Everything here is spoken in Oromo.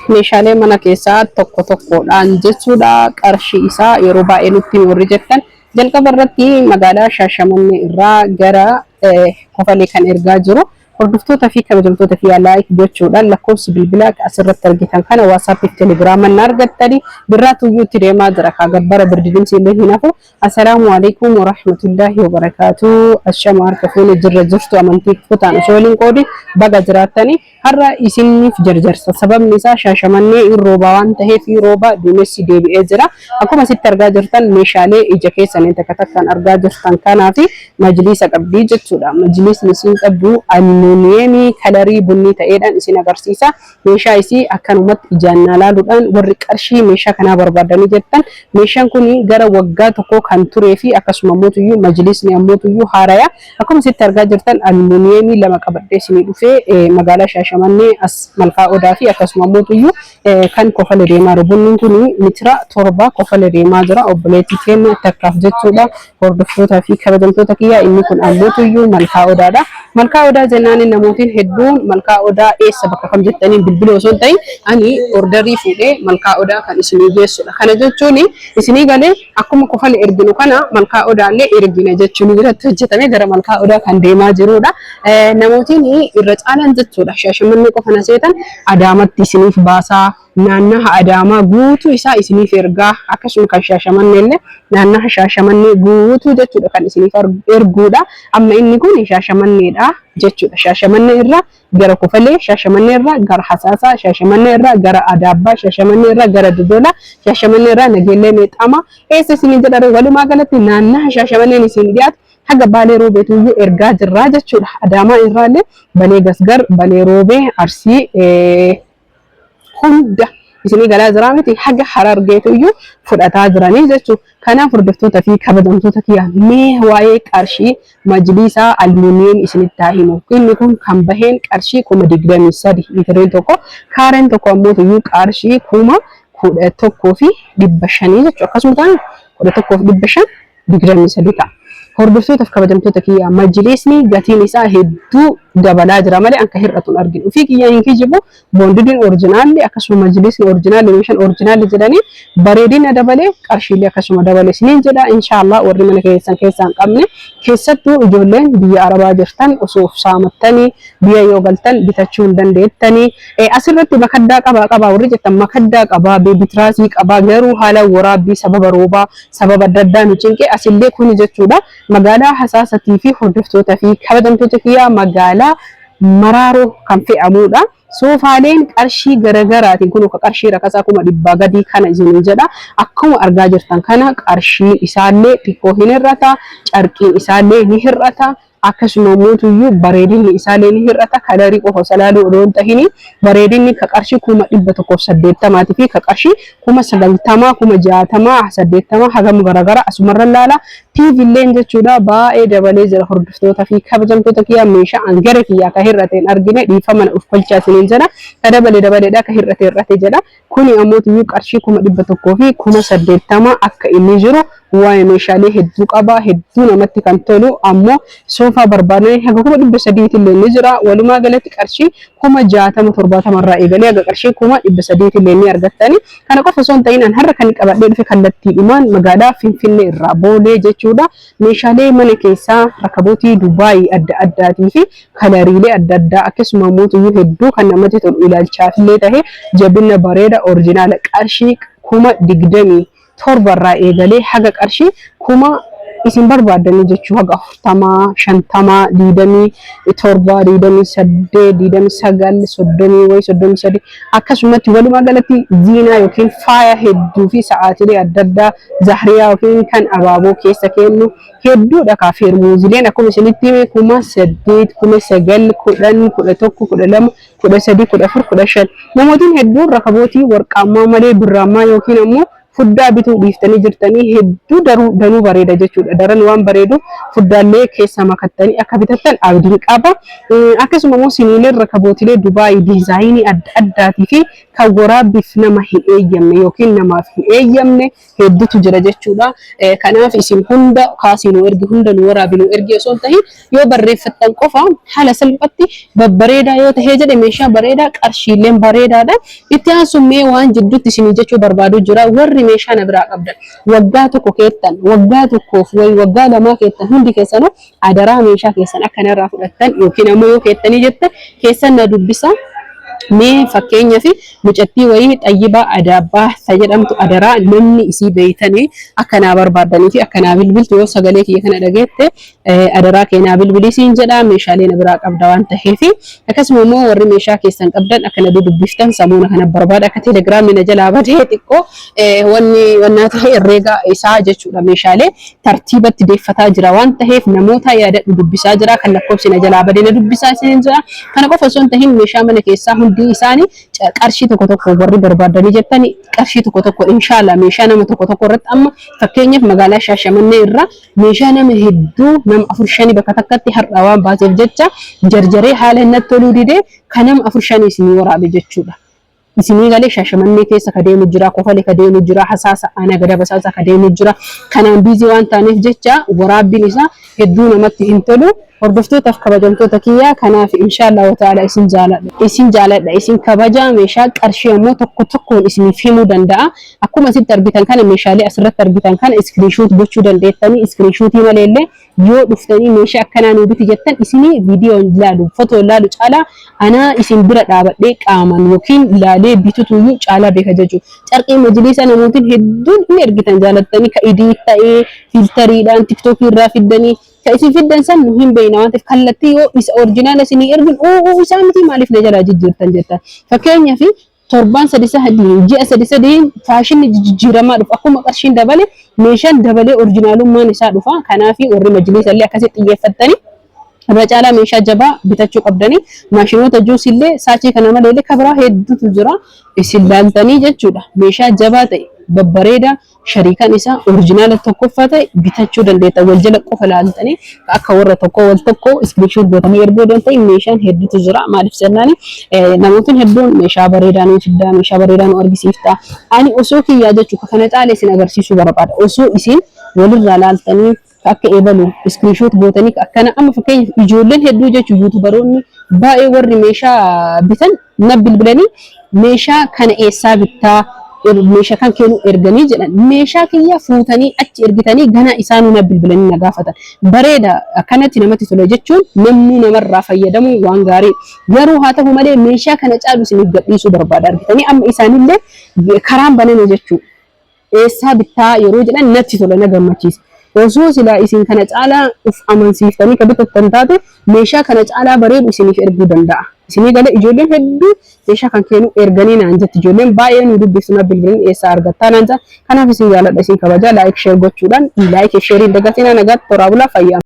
Meeshaalee mana keessaa tokko tokkodhaan jechuudha. Qarshii isaa yeroo baay'ee nutti warri jettan jalqaba irratti magaalaa Shaashamannee irraa gara Kofalee kan ergaa jiru. Hordoftoota fi kabajamtoota kiyyaa like gochuudhaan lakkoofsi bilbilaa asirratti argitan kana WhatsApp fi Telegram na argattani. Birraa tuyyuutti deemaa jira kaa gabbara birdidimsi illee hin hafu. Assalaamu alaikum warahmatullahi wabarakaatu. Ashama harka fuune jirra jirtu amantii kutaan osoo waliin qoodi baga jiraattani. Har'a isiniif jarjarsa. Sababni isaa Shaashamannee in rooba waan taheef rooba duumessi deebi'ee jira. Akkuma asitti argaa jirtan meeshaalee ija keessaniin takka takkaan argaa jirtan kanaa fi majliisa qabdi jechuudha. Majliisni isiin qabdu almuuniyeemii kalarii bunnii ta'eedhaan isin agarsiisa. Meeshaa isii akkanumatti ijaan naa laaluudhaan warri qarshii meeshaa kanaa barbaadanii jettan meeshaan kun gara waggaa tokkoo kan turee fi akkasuma ammoo majliisni ammoo haaraya. Akkuma asitti argaa jirtan almuuniyeemii lama qabadhee isinii dhufee magaalaa Shaashamannee as Malkaa Odaa fi akkasuma ammoo kan kofale deemaa jiru. Bunni kun mitira 7 kofale deemaa jira. Obboleettii keenya takkaaf jechuudha. Hordoftootaa fi kabajamtoota kiyyaa inni kun ammoo tuyyuu Malkaa Odaadha. Malkaa Odaa jennaan namootiin hedduun Malkaa Odaa eessa bakka kam jettanii bilbila osoo hin ta'in ani ordarii fuudhee Malkaa Odaa kan isinii geessudha. Kana jechuun isinii galee akkuma kofale erginu kana Malkaa Odaallee ergina jechuun biratti hojjetamee gara Malkaa Odaa kan deemaa jirudha. Namootiin irra caalaan jechuudha Shaashamannee qofa na seetan Adaamatti isiniif baasaa naannaha Adaamaa guutuu isaa isiniif ergaa akkasuma kan Shaashamannee illee naannaha Shaashamannee guutuu jechuudha kan isiniif erguudha. Amma inni kun Shaashamanneedha jechuudha. Shaashamannee irraa gara Kofalee, Shaashamannee irraa gara Hasaasaa, Shaashamannee irraa gara Adaabbaa, Shaashamannee irraa gara Dodolaa, Shaashamannee irraa Nageellee Meexxaamaa eessa isiniin jedhare walumaa galatti naannaha Shaashamanneen isin dhiyaatu haga Baalee Roobeetuyyuu ergaa jirraa jechuudha. Adaamaa irraallee Balee Gasgar, Balee Roobee, Arsii hunda isinii galaa jiraa miti haga Harargeetuyyuu fudhataa jiranii jechuudha. Kanaaf hordoftoota fi kabajamtoota kiyya mee waa'ee qarshii majliisaa almuuniyeem isinitti haa himu. Inni kun kan baheen qarshii 23,000 litireen tokko kaareen tokko ammoo tuyyuu qarshii 11,500 jechuudha. Akkasuma taana 11,500 23 ta'a. Hordoftoota fi kabajamtoota kiyyaa majliisni gatiin isaa hedduu dabalaa jira malee anka hir'atu hin arginu. Ofii kiyyaa hin kijibu boondidiin orijinaalli akkasuma majliisni orijinaalli meeshaan orijinaalli jedhanii bareedina dabalee qarshiilee akkasuma dabale isiniin jedha. Inshaallah warri mana keessan keessaa hin qabne keessattuu ijoolleen biyya Arabaa jirtan osoo of saamattanii biyya yoo galtan bitachuu hin dandeettanii. Asirratti makaddaa qabaa qabaa warri jettan makaddaa qabaa beebitiraasii qabaa garuu haala waraabbii sababa roobaa sababa adda addaa nu cinqe asillee kuni jechuudha magaalaa Hasaasatii fi hordoftoota fi kabajamtoota kiyyaa magaalaa Maraaroo kan fe'amuudha. Soofaaleen qarshii garagaraatiin kun akka qarshii rakasaa 100,000 gadii kana isiniin jedha. Akkuma argaa jirtan kana qarshiin isaallee xiqqoo hin hir'ata, carqiin isaallee ni hir'ata. Akkasuma mootuyyuu bareedinni isaallee ni hir'ata. Kalarii qofa osoo ilaaluu odoo hin tahini bareedinni ka qarshii 180,000 fi ka qarshii 90,000, 60,000, 80,000 hagam garagara asumarra ilaala. TV illeen jechuudha baay'ee dabalee jira hordoftoota fi kabajamtoota kiyyaa meeshaa an gara kiyyaa ka hir'ate hin argine dhiifama na of kolchaa isiniin jedha. Ka dabale dabaleedha ka hir'ate hir'ate jedha. Kuni ammoo tuyyuu qarshii 180,000 akka inni jiru waa'ee meeshaalee hedduu qaba. Hedduu namatti kan tolu ammoo soofaa barbaadanii haga 300,000 illee ni jira. Walumaa galatti qarshii 60,000 70 irraa eegalee haga qarshii 300,000 illee ni argattani. Kana qofa osoo hin ta'in an har'a kan qabadhee dhufe kallattiidhumaan magaalaa Finfinnee irraa Boolee jechuudha. Meeshaalee mana keessaa rakabootii Dubaayii adda addaatii fi kalariilee adda addaa akkasuma mootuyyuu hedduu kan namatti tolu ilaalchaafillee tahe jabina bareeda orijinaala qarshii 27,000 irraa eegalee haga qarshii kuma isin barbaaddanii jechuu haga 40, 50, 27, 28, 29, 30 wayi 33 akkasumatti walumaa galatti ziinaa yookiin faaya hedduu fi sa'aatilee adda addaa zahriyaa yookiin kan abaaboo keessa kennu hedduudha kaa feermuuzileen akkuma isinitti hime 8,000, 9,000, 10, 11, 12, 13, 14, 15 namootiin hedduun rakabootii warqaammaa malee birraammaa yookiin ammoo fuddaa bituu dhiiftanii jirtanii hedduu daruu danuu bareeda jechuudha. Daran waan bareeduuf fuddaallee keessa makattanii akka bitattan abdiin qaba. Akkasuma immoo siniileen rakabootilee Dubaayii diizaayinii adda addaatii fi Kan waraabbiif nama hin eeyyamne yookiin namaaf hin eeyyamne hedduutu jira jechuudha. Kanaaf isin hunda kaasii nu ergi, hunda nu waraabi nu ergi osoo hin tahin, yoo barreeffattan qofa haala salphatti babbareedaa yoo tahee jedhe, meeshaa bareedaa, qarshiileen bareedaadha. Itti aansuun mee waan jidduutti isinii jechuu barbaadu jira. Warri meeshaa na biraa qabdan, waggaa tokko keettan, waggaa tokkoof wayi waggaa lamaa keettan, hundi keessanuu adaraa meeshaa keessan akka narraa fudhattan yookiin ammoo yoo keettanii jettan keessan na dubbisa. Mee fakkeenyaaf mucattii wayii Xayyibaa Adaabbaa ta jedhamtu, adaraa namni isii beeytanii akka naa barbaaddanii fi akka naa bilbiltu, yoo sagalee kiyya kana dhageette adaraa kee naa bilbilii siin jedha, meeshaalee na biraa qabda waan ta'eef. Akkasuma immoo warri meeshaa keessan qabdan akka na dudubbiftan samuuna kana barbaada. Akka telegiraamni na jalaa badee xiqqoo wanni wannaa ta'e herreega isaa jechuudha, meeshaalee tartiibatti deeffataa jira waan ta'eef namoota yaadadhu dubbisaa jira. Kan lakkoofsi na jalaa badee na dubbisaa isiniin jira. Kana qofa osoo hin tahin, meeshaa mana keessaa hundi isaanii qarshii tokko tokko warri barbaadanii jettani, qarshii tokko tokko inshaalla meeshaa nama tokko tokko irratti. Amma fakkeenyaaf magaalaa Shaashamannee irraa meeshaa nama hedduu, nama afur shani bakka takkatti har'a waan baaseef jecha jarjaree haala natti toluu didee kan nama afur shanii isinii waraabe jechuudha. Isinii galee, Shaashamannee keessa ka deemu jira, Kofale ka deemu jira, Hasaasa aanaa Gada Basaasa ka deemu jira. Kanaan busy waan taaneef jecha waraabbiin isaa hedduu namatti hin tolu. Hordoftootaaf kabajamtoota kiyyaa, kanaaf inshaallahu ta'ala isin jaaladha. Isin jaaladha, isin kabaja. Meeshaa qarshii ammoo tokko tokkoon isiniif himuu danda'a. Akkuma asitti argitan kana, meeshaalee asirratti argitan kana screenshot gochuu dandeettanii, screenshotii malee yoo dhuftanii meeshaa akkanaa nuu biti jettan, isinii viidiyoo ilaalu, fotoo ilaalu caalaa anaa isin bira dhaabadhee qaaman yookiin ilaalee bitutuyyuu caalaa beeka jechuudha. Carqii majliisa namootiin hedduun ni ergitan jaalattanii, ka idii ta'ee filteriidhaan tiktookii irraa fiddanii, ka isin fiddan san nu hin beekna waan ta'eef, kallattii yoo isa original isinii ergin, "Oo, isaa miti, maaliif na jalaa jijjiirtan?" jettan. Fakkeenyaaf torbaan sadi sadii, ji'a sadi sadii faashinni jijjiiramaa dhufa. Akkuma qarshiin dabale meeshaan dabalee originalummaan isaa dhufa. Kanaaf warri majliisa illee akkasitti xiyyeeffattanii irra caalaa meeshaa jabaa bitachuu qabdanii. Maashinoota juusii illee saachii kana malee illee kabiraa hedduutu jira, isin laaltanii jechuudha. Meeshaa jabaa ta'e, babbareedaa, shariikaan isaa original tokkoffaa ta'e bitachuu dandeetta. Wal jala qofa laaltanii akka warra tokko wal tokko screenshot gootanii erguu danda'an meeshaan hedduutu jira. Maaliif jennaani, namootni hedduun meeshaa bareedaa nuu fiddaa, meeshaa bareedaa nu argisiifta. Ani osoo kiyyaa jechuudha kana caalee isin agarsiisuu barbaada. Osoo isin walirraa laaltanii akka eebalu screenshot gootanii akkana. Amma fakkeenyaaf ijoolleen hedduu jechuun youtuberoonni baay'ee warri meeshaa bitan na bilbilanii, "Meeshaa kana eessaa bittaa? Meeshaa kan kennu erganii," jedhan. Meeshaa kiyya fuutanii achi ergitanii ganaa isaanuu na bilbilanii na gaafatan. Bareeda, akkanatti namatti tola jechuun namni namarraa fayyadamu waan gaarii. Garuu haa ta'u malee meeshaa kana caalu isiniif gadhiisuu barbaada. Argitanii, amma isaanillee karaan baname jechuudha. Eessaa bittaa yeroo jedhan natti tola, na gammachiisa. Osoo silaa isin kana caalaa uf amansiiftanii ka bitattan taate, meeshaa kana caalaa bareedu isiniif erguu danda'a. Isinii galee, ijoolleen hedduu meeshaa kan kennu erganii naan jetti. Ijoolleen baay'ee nu dubbistu, na bilbilin, "Eessaa argattaa?" naan jedha. Kanaaf isin jaaladha, isin kabajaa. Like, share gochuudhaan, like, shareiin dagatinaa. Nagaatti toraa, bulaa, fayyaa.